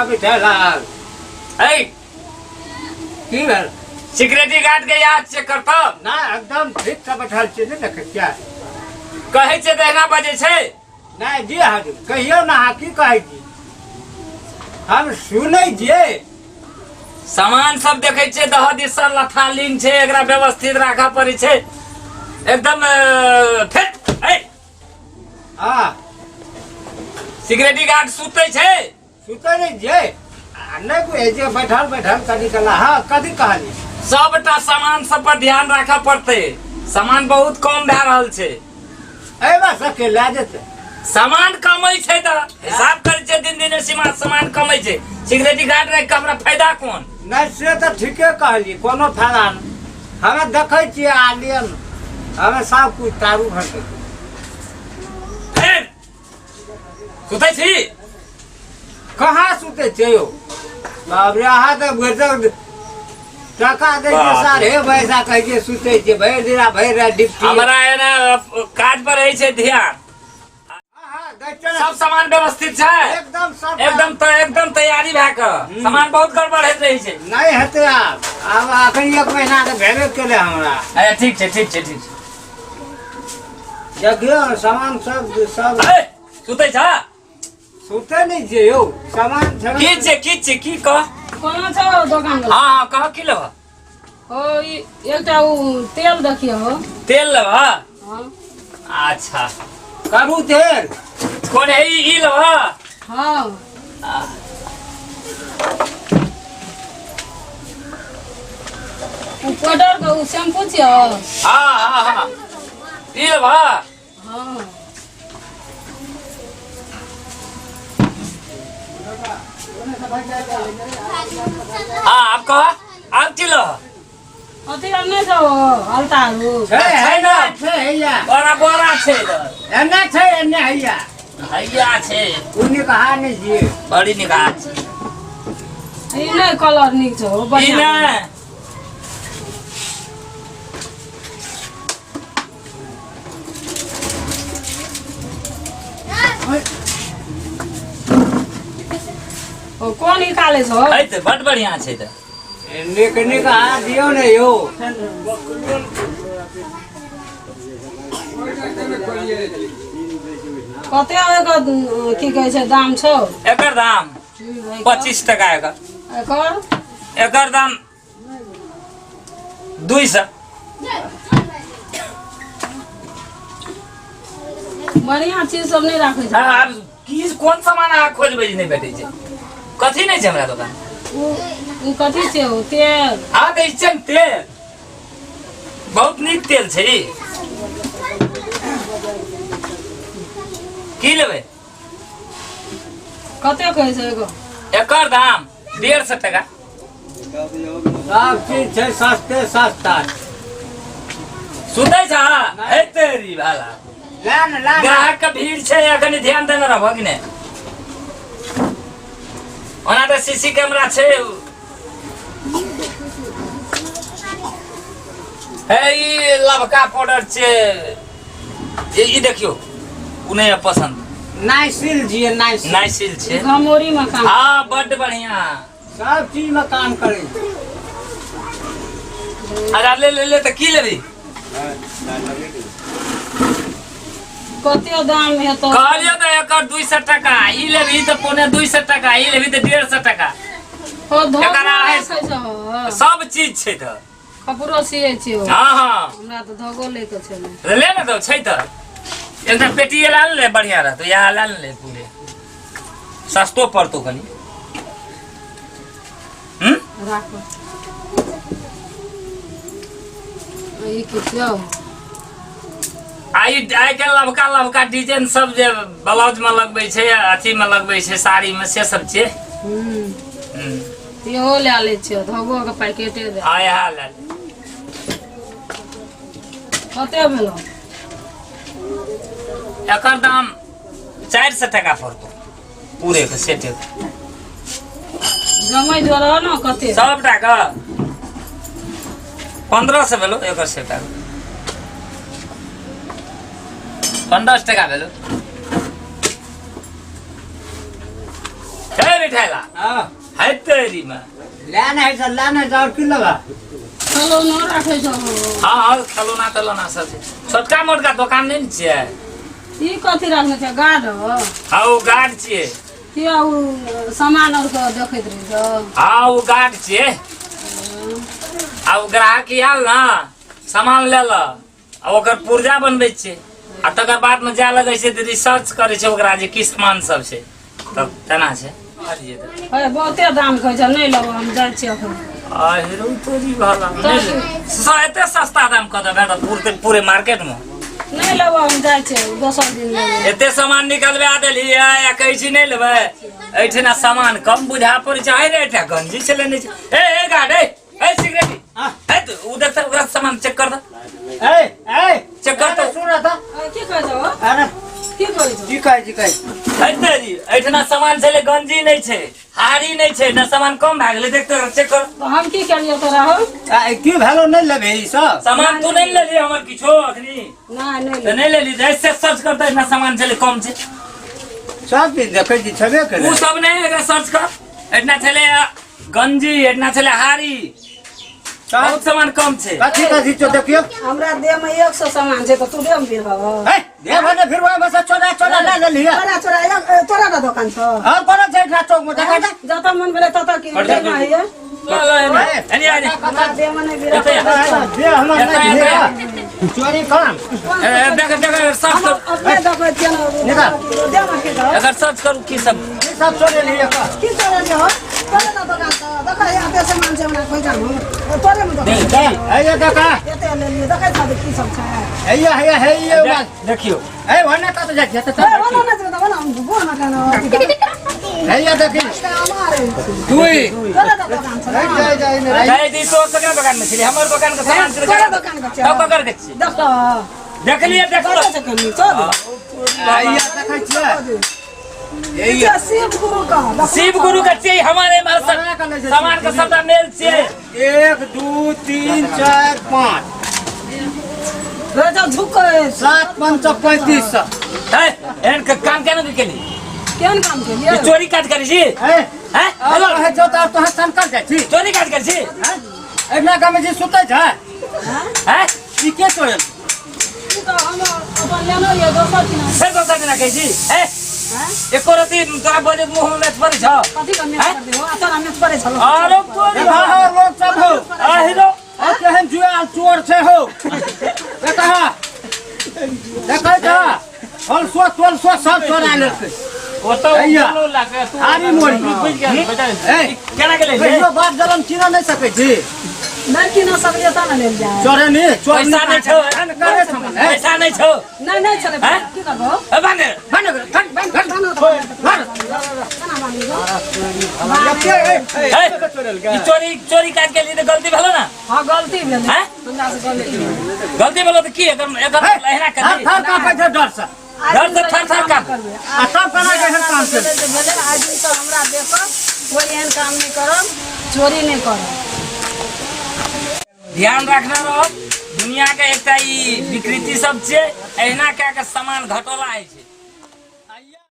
मिठाई लाल। ऐ की भेल? सिक्योरिटी गार्ड के याद चेक करतौ। ना, एकदम ठीक से बैठल छियै, नहि देखै छियै? कहै छै तऽ एना बजै छै। नहि जी हजूर, कहियौ ने, अहाँ की कहै छी, हम सुनै छियै। सामान सब देखै छियै दह दिस से लथा लिंग छै, एकरा व्यवस्थित राखऽ पड़ै छै एकदम। फेर ऐ हँ। सिक्योरिटी गार्ड सुतै छै? सुतै नहि छियै आ नहि बुझै छियै, बैठल बैठल कथी कहला। हँ, कथी कहलियै? सबटा सामान सब पर ध्यान राखऽ पड़तै, सामान बहुत कम भए रहल छै। एहि बार सबके लए जेतै। सामान कमै छै तऽ हिसाब करै छै, दिन दिन सीमा सामान कमै छै। सिक्योरिटी गार्ड राखि कऽ हमरा फायदा कोन? नहि, से तऽ ठीके कहलियै, कोनो फायदा नहि। हमे देखै छियै आ लिअ ने, हमे सब कुछ तारू भरतै। फेर सुतै छी? कहाँ सुतै छै यौ? बाप रे, अहाँ तऽ भरिसक टका दै छियै। बाप रे। साढ़े पैसा कहै छियै सुतै छियै भरि दिन आ भरि राति डिप्टी। हमरा एना काज पर रहै छै ध्यान। हँ, दै छियै ने। सब सामान व्यवस्थित छै? एकदम सब। एकदम तऽ एकदम तैयारी भए कऽ, सामान बहुत गड़बड़ होइत रहै छै। नहि हेतै आब, आब अखन एक महीना तऽ भेबे केलै हमरा। अच्छा, ठीक छै, ठीक छै, ठीक छै। देखियौ सामान सब सब। ए, सुतै छ? सुतै नहि छियै यौ, सामान छेबे। की छै, की छै, की कह? कोना छौ दोकान वाला? हँ हँ, कह, की लेबह? ओ ई एकटा ओ तेल देखियौ हो। तेल लेबह? हँ। अच्छा। करू तेल। कोन है ई? ई लेबह? हँ। ओ पाउडर के ओ शैम्पू छियौ? हँ हँ हँ, ई लेबह? हँ। हँ, आब कह, आब की लेबह? अथी आर नहि छौ अलता आरू? छै। छै ने? छै, हैया। बड़ा बड़ा छै इधर। एन्ने छै, एन्ने हैया। हैया छै। ओ निकहा नहि छियै। बड़ी निकाह छै। ई नहि कलर नीक छौ। ई बढ़िआँ। नहि। ओ कोन निकालै छौ? है तऽ बड बढ़िआँ छै तऽ। नीक नीक अहाँ दियौ ने यौ। कते एकर की कहै छै दाम छौ? एकर दाम 25 टका एकर। एकर? एकर दाम 200। बढ़िआँ चीज सब नहि राखै छै। हँ, आब की कोन सामान अहाँ खोजबै जे नहि भेटै छै? कथी नहि छै हमरा दोकान? ओ ओ कथी छै, ओ तेल? हँ, तऽ ई छै ने तेल, बहुत नीक तेल छै ई। की लेबै? कते कहै छै एगो? एकर दाम 150 टका। सब चीज छै सस्ते सस्ता। सुतै छ हे तेरी भाला। ला ने, ला ने। ग्राहक के भीड़ छै, अखन ध्यान देने रहबह कि नहि? ओना तऽ सीसी कैमरा छै। हे, ई लबका पाउडर छै, ई देखियौ, ओ नहि पसन्द? नाइसिल जिए, नाइसिल। नाइसिल छै। घमौरी मे काम। हाँ, बड्ड बढ़िया। सब चीज में काम करे छै। अच्छा, ले ले ले, तऽ की लेबी? कते दाम हेतौ? कहलियौ तऽ एकर 200 टका, ई लेबही तऽ 175 टका, ई लेबही तऽ 150 टका। ओ धोती एकर राखै छहो? सब चीज छै तऽ। कपड़ो सियै छियै? हँ हँ। हमरा तऽ धोगो लै के छलै। ले ने, तऽ छै तऽ एकटा पेटिए लए ले, बढ़िया रहतौ, इएह लए ले, पूरे सस्तो पड़तौ कनि। राखो। ई की छियौ? आइ आइ काल्हि लबका लबका डिजाइन सब जे ब्लाउज में लगबै छै, अथी में लगबै छै, साड़ी में, से सब छै। इहो लए लै छियौ, धोगो के पैकेटे दे। हँ, इएह लए ले। कते भेलौ? एकर दाम 400 टका पड़तौ पूरे के सेटे। जमै जोड़ ने कते? सबटा के 1500 भेलो, एकर सेटा 1500 टका भेलो। हे बेटा। बैठायला हां है तेरी में ले नहीं जा ले नहीं जा और की लेबा खेलौनो राखै छौ हाँ हाँ खेलौना तेलौना सब छै छोटका मोटका दोकान नहि ने छियै ई कथी राखने छै गार्ड हो हाँ ओ गार्ड छियै किया ओ सामान आर के देखैत रहै छौ हाँ ओ गार्ड छियै आ ओ ग्राहक आयल ने सामान लेल आ ओकर पुर्जा बनबै छियै आ तकर बादमे जाय लगै छै तऽ रिसर्च करै छै ओकरा जे की सामान सब छै तब तेना छै कहलियै तऽ। हे बहुते दाम कहै छै नहि लेबो हम जाइ छियै अखन आहिरो तोरी भाला नहि ले। एते सस्ता दाम कऽ देबै तऽ पूरे पूरे मार्केट मे नहि लेबो हम जाइ छियै दोसर दिन लेबै एते सामान निकलबा देलियै आ कहै छी नहि लेबै एहिठिना सामान कम बुझा पड़ै छै आइ रे एकटा गंजी छै लेने छै ए ए गार्ड ए ए सिगरेट हाँ। ए तो उ देख ओकरा सामान चेक कर दे ए ए चेक कर तो। सुन रहा था ए, की कहै छौ अरे की कहै छौ की कहै छी कहै ए तेरी एहिठिना सामान छलै गंजी नहि छै हारी नहि छै न सामान कम भए गेलै देख तो चेक कर तऽ हम की केलियै तोरा हो आ, की भेलो नहि लेबे ई सब सामान तू नहि लेली हमर किछो अखनी नहि नहि तऽ नहि लेली तऽ ऐसे सर्च करतै एहिठिना सामान छलै कम छै सब चीज देखै छी छेबे करे उ सब नहि एकरा सर्च कर एहिठिना छलै गंजी एहिठिना छलै हारी बहुत सामान कम छै कथी कथी छौ देखियौ हमरा देह में 100 सामान छै तऽ तू देह में गिरबह ए देह भने फिर वहाँ बस चोरा चोरा ले लेलियै तोरा चोरा तोरा का दोकान छौ और कोनो छै एकरा चौक में देखा दे जतऽ मन भेलै ततऽ की देह में होइए ल, ल, एने, एने, एने। हमरा देह में नहि गिरब एतऽ आ। देह हमर नहि भेल। चोरी काम ए, ए, देख देख एकर सर्च हम करू अपने देखै छियै ने निकाल। देह में की दहो एकर सर्च करू की सब ई सब चोरी लिए का की चोरलियै हो तोरे ना दोकान छौ देखै एते सामान छै हमरा खोइ जानु तोरे में दोकान देख, ए ये देखा एते लेलियै देखै छौ की सब छै हे ये हे हे ये देख, देखियौ ए भने कत जाइ छियै ए तऽ ओना नहि जेबै तऽ ओना बोल ना केना हे ये देखी मारे दुई तोरे ना दोकान छौ राइट जाइ जाइ ने जाय दी तोर ककरा दोकान में छली हमर दोकान के सामान छलै तोरे दोकान के छै तब ककर के छियै देख देखलियै देखलो कतऽ छै कनी चल हे ये देखै छियै ये शिव गुरु का शिव गुरु के छियै हमारे एम्हर सब सामान के सबटा मेल छियै 1 2 3 4 5 राजा झुक 7 5 35 सौ है एहन के काम केना के केली केहन काम केलियै ई चोरी काज करै छी ए हैं हेलो कहै छौ तऽ आब तोहर सनकल जाइ छी चोरी काज करै छी हैं एहिना गाममे जे सुतै छै हैं ई के चोरल ई तऽ हम अपन लेने रहियै दोसर दिना फेर दोसर दिना कहै छी हैं हैं एको रति तोरा बजैत मुँह में मैच पड़ै छौ कथी के मैच कर देहो आ तोरा मैच पड़ै छलो आरो तोरी देखा हो लोग सब हो आहिरो आ केहन जुआ चोर छै हो देखा देखै छ हलसो तोलसो सब चोरा लेलकै ओतऽ हैया। हारी मोरी ए केना गेलै कहियो बाप जलम चिन्ह नहि सकै छी नहि किना सकलियै तऽ ने लेल जाय चोरे नि चोर पैसा नहि छौ करे सामान ए पैसा नहि छौ नहि नहि छलै हैं? की करबो ए बाने बन बन बन बन केना बान्हि दो? ए, ई चोरी चोरी काज के लिए तऽ गलती भेलो ना हाँ गलती भेलै हैं? हमरा से गलती भेलै गलती भेलो तऽ की एकर एकर एहना थर कर थर कांपै छै डर से डर से थर थर कांप करबै आ तब केना के एहन काम भेलै केलकै जे भेलै आइ दिन तऽ हमरा देखब कोइ एहन काम नहि करब चोरी नहि करब ध्यान रखना रह दुनिया के एकटा ई विकृति सब छै एहिना कए के सामान घटोला होइ छै।